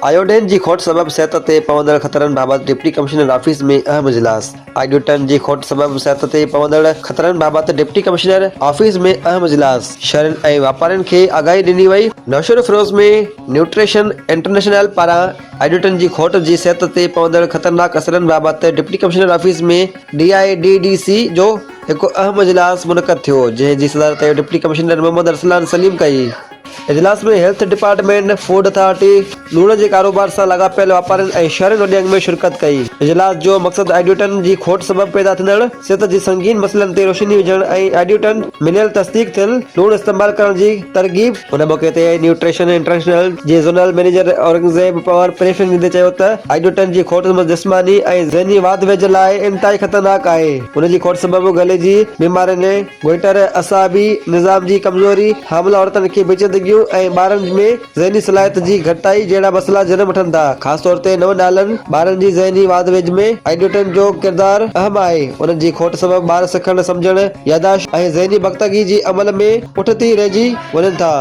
Iodine جي کوٽ سبب صحت تي پوندڙ خطرن بابت ڊپٽي ڪمشنر آفيس ۾ اهم اجلاس. آيوڊين جي کوٽ سبب صحت تي پوندڙ خطرن بابت ڊپٽي ڪمشنر آفيس ۾ اهم اجلاس، شهرين ۽ واپارين کي آگاهي ڏني وئي. نوشهروفيروز ۾ نيوٽريشن انٽرنيشنل پاران آيوڊين جي کوٽ جي صحت تي پوندڙ خطرناڪ اثرن بابت deputy commissioner office ۾ D I D D C جو هڪ اهم اجلاس منعقد ٿيو، جنهن جي صدارت ڊپٽي ڪمشنر محمد ارسلان سليم ڪئي. اجلاس ۾ هيلٿ ڊپارٽمينٽ، فوڊ اٿارٽي، لوڻ جي ڪاروبار سان لاڳاپيل واپارين ۽ شهرين وڏي انگ ۾ شرڪت ڪئي. اجلاس جو مقصد آئيڊيوٽن جي کوٽ سبب پيدا ٿيندڙ صحت جي سنگين مسئلن تي روشني وجهڻ ۽ آئيڊيوٽن مليل تصديق ٿيل لوڻ استعمال ڪرڻ جي ترغيب ان موقعي تي نيوٽريشن انٽرنيشنل جي zonal manager Aurangzeb Panhwar briefing ڏيندي چيو ته آئيڊيوٽن جي کوٽ جسماني ۽ ذهني واڌ ويجهه لاء انتهائي خطرناڪ آهي، ان جي کوٽ سبب گلي جي بيمارين، گوئٽر، اعصابي نظام جي ڪمزوري، حامله عورتن کي پيچيدگيون ۽ ٻارن ۾ ذهني صلاحيت جي گهٽتائي جهڙا مسئلا جنم وٺن ٿا. خاص طور تي نون ڄاول ٻارن جي ذهني واڌ ويجهه ۾ آئيڊيوٽن جو ڪردار اهم آهي. انهن جي کوٽ سبب ٻار سکڻ، سمجهڻ، ياداشت ۽ ذهني پختگي جي عمل ۾ پٺتي رهجي وڃن ٿا.